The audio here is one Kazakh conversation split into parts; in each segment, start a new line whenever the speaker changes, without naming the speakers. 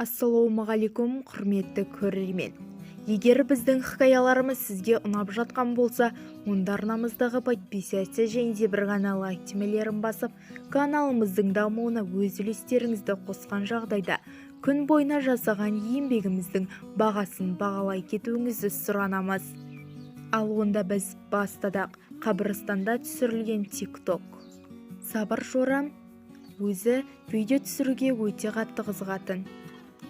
Ассалаумағалейкум, құрметті көрермен! Егер біздің хикаяларымыз сізге ұнап жатқан болса, онда арнамыздағы подписаться және де бір ғана лайк түймелерін басып, каналымыздың дамуына өз үлестеріңізді қосқан жағдайда күн бойына жасаған еңбегіміздің бағасын бағалай кетуіңізді сұранамыз. Ал онда біз бастадық. Қабірстанда түсірілген Тик-Ток. Сабыр жорам өзі видео түсіруге өте қатты қызығатын.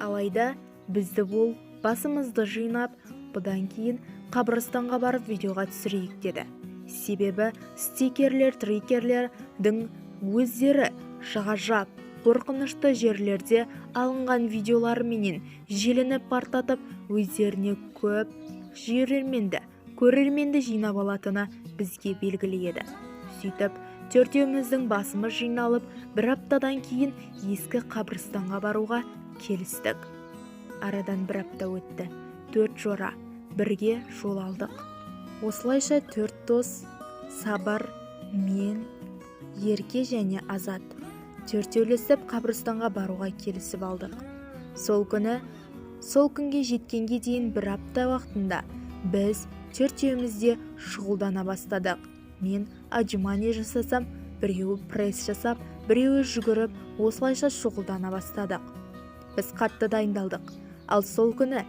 Алайда бізді ол басымызды жинап, бұдан кейін қабірстанға барып видеоға түсірейік деді. Себебі стикерлер, трикерлердің өздері ғажап, қорқынышты жерлерде алынған видеоларыменен желіні партатып, өздеріне көп жерерменді, көрерменді жинап алатыны бізге белгілі еді. Сөйтіп, төртеуміздің басымыз жиналып, бір аптадан кейін ескі қабірстанға баруға келістік. Арадан бір апта өтті. Төрт жора бірге жол алдық. Осылайша төрт дос: Сабыр, мен, Ерке және Азат, төртеулесіп қабірстанға баруға келісіп алдық. Сол күні, сол күнге жеткенге дейін бір апта уақытында біз төртеуміз де шұғылдана бастадық. Мен отжимание жасасам, біреуі пресс жасап, біреуі жүгіріп, осылайша шұғылдана бастадық. Біз қатты дайындалдық. Ал сол күні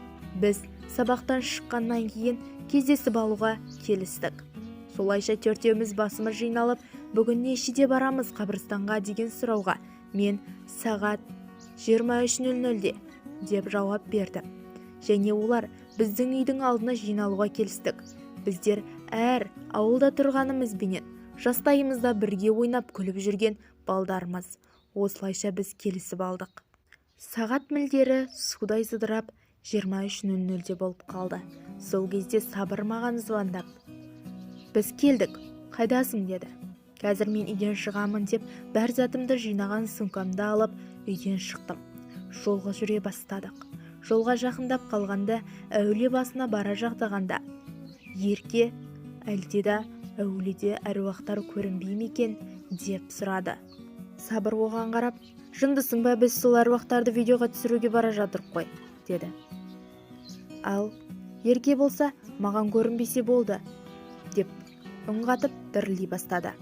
біз сабақтан шыққаннан кейін кездесіп алуға келістік. Солайша төртеуміз басымыз жиналып, бүгін нешеде барамыз қабірстанға деген сұрауға мен сағат 23:00-де деп жауап бердім. Және олар біздің үйдің алдына жиналуға келістік. Біздер әр ауылда тұрғанымызбенен жастайымызда бірге ойнап, күліп жүрген балдармыз. Осылайша біз келісіп алдық. Сағат мілдері судай зыдырап, 23:00-де болып қалды. Сол кезде Сабыр маған звондап: «Біз келдік, қайдасың?» – деді. Қазір мен үйден шығамын деп, бар затымды жинаған сумкамды алып, үйден шықтым. Жолға жүре бастадық. Жолға жақындап қалғанда, әулие басына бара жақтағанда, Ерке: «Әлде да әулиеде әруақтар көрінбей ме екен?» – деп сұрады. Сабыр оған қарап: «Жындысың ба? Біз сол әруақтарды видеоға түсіруге бара жатырық қой», – деді. Ал Ерке болса: «Маған көрінбесе болды», – деп үн қатып, дірілдей бастады.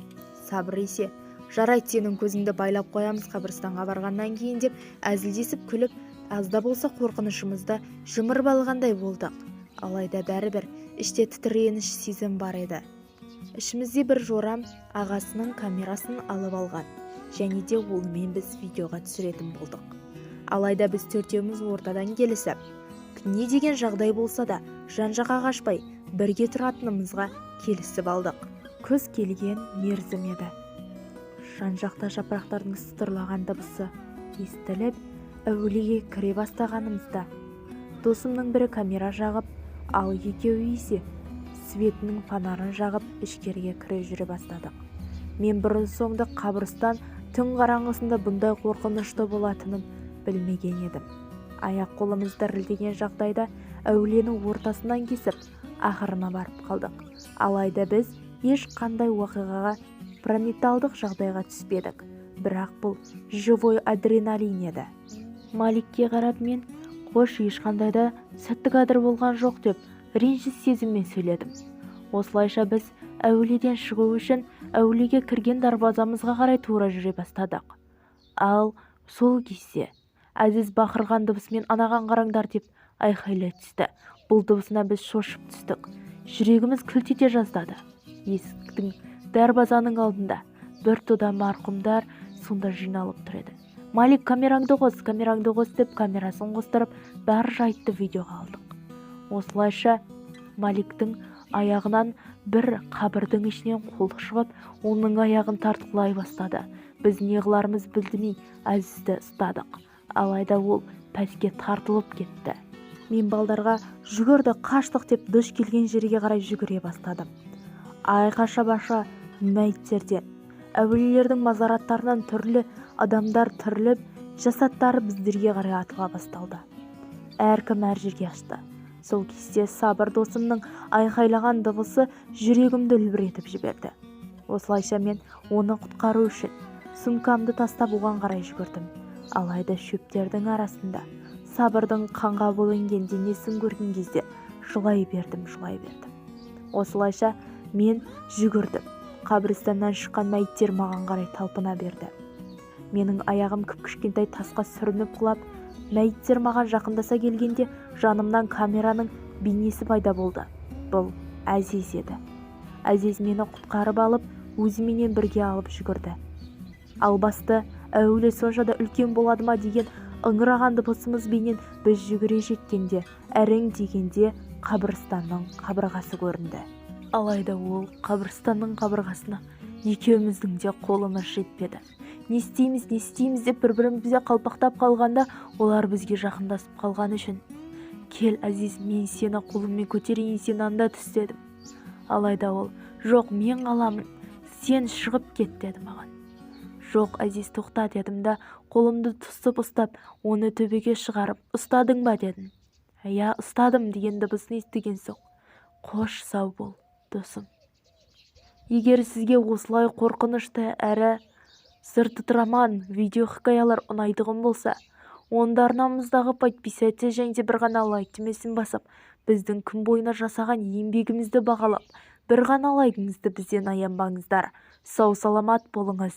Сабыр есе: «Жарайды, сенің көзіңді байлап қоямыз қабірстанға барғаннан кейін», – деп әзілдесіп күліп, аз да болса қорқынышымызды жымырып алғандай болдық. Алайда бәрібір іште тітіреніш сезім бар еді. Ішімізде бір жорам ағасының камерасын алып алған және де онымен біз видеоға түсіретін болдық. Алайда біз төртеуміз ортадан келісіп, не деген жағдай болса да жан жаққа қашпай, бірге тұратынымызға келісіп алдық. Күз келген мерзім еді. Жан жақта жапырақтардың сытырлаған дыбысы естіліп, әулиеге кіре бастағанымызда досымның бірі камера жағып, ал екеуі есе светінің фонарын жағып, ішкеріге кіре жүре бастадық. Мен бұрын соңды қабірстан түн қараңғысында бұндай қорқынышты болатынын білмеген едім. Аяқ қолымыз дірілдеген жағдайда әулиені ортасынан кесіп, ақырына барып қалдық. Алайда біз ешқандай оқиғаға, паранормалдық жағдайға түспедік, бірақ бұл живой адреналин еді. Маликке қарап мен: «Қош, ешқандай да сәтті кадр болған жоқ», – деп реніш сезіммен сөйледім. Осылайша біз әулиеден шығу үшін әулиеге кірген дарбазамызға қарай тура жүре бастадық. Ал сол кезде Әзиз бақырған дыбысымен: «Анаған қараңдар!» – деп айқайлай түсті. Бұл дыбысына біз шошып түстік, жүрегіміз күлт ете жаздады. Есіктің, дарбазаның алдында бір тода марқұмдар сонда жиналып тұр еді. Малик: «Камераңды қос, камераңды қос», – деп, камерасын қостырып, бар жайтты видеоға алдық. Осылайша Маликтің аяғынан бір қабірдің ішінен қол шығып, оның аяғын тартқылай бастады. Біз не қыларымыз білмей, Әзізді ұстадық. Алайда ол пәске тартылып кетті. Мен балдарға: «Жүгірдік, қаштық», – деп, дұш келген жерге қарай жүгіре бастадым. Айқаша-баша мәйіттерден, әулиелердің мазараттарынан түрлі адамдар тіріліп, жасаттары біздерге қарай атыла басталды. Әркім әр жерге қашты. Сол кезде Сабыр досымның айқайлаған дыбысы жүрегімді үлбіретіп жіберді. Осылайша мен оны құтқару үшін сумкамды тастап, оған қарай жүгірдім. Алайда шөптердің арасында Сабыр досымның аяғынан ұстап тұрған. Сабырдың қанға бөленген денесін көрген кезде жылай бердім, жылай бердім. Осылайша мен жүгірдім. Қабірстаннан шыққан мәйіттер маған қарай талпына берді. Менің аяғым кіп-кішкентай тасқа сүрініп құлап, мәйіттер маған жақындаса келгенде жанымнан камераның бейнесі пайда болды. Бұл Әзиз еді. Әзиз мені құтқарып алып, өзіменен бірге алып жүгірді. Албасты әулие сонша да үлкен болады ма деген ыңыраған дыбысымызбенен біз жүгіре жеткенде, әрең дегенде қабірстанның қабырғасы көрінді. Алайда ол қабірстанның қабырғасына екеуміздің де қолымыз жетпеді. Не істейміз, не істейміз деп бір-бірімізге қалпақтап қалғанда, олар бізге жақындасып қалған үшін: «Кел, Әзиз, мен сені қолыммен көтерейін, сен анда түс», – дедім. Алайда ол: «Жоқ, мен қаламын, сен шығып кет», – деді маған. «Жоқ, Әзиз, тоқта», – дедім да, қолымды тосып ұстап, оны төбеге шығарып, «Ұстадың ба?» – дедім. «Иә, ұстадым», – деген дыбысын естіген соң: «Қош, сау бол, досым». Егер сізге осылай қорқынышты әрі зыр видео хикаялар ұнайтұғын болса, онда арнамыздағы подписаться және де бір ғана лайк түймесін басып, біздің күн бойына жасаған еңбегімізді бағалап, бір ғана лайкіңізді бізден аянбаңыздар. Сау саламат болыңыз.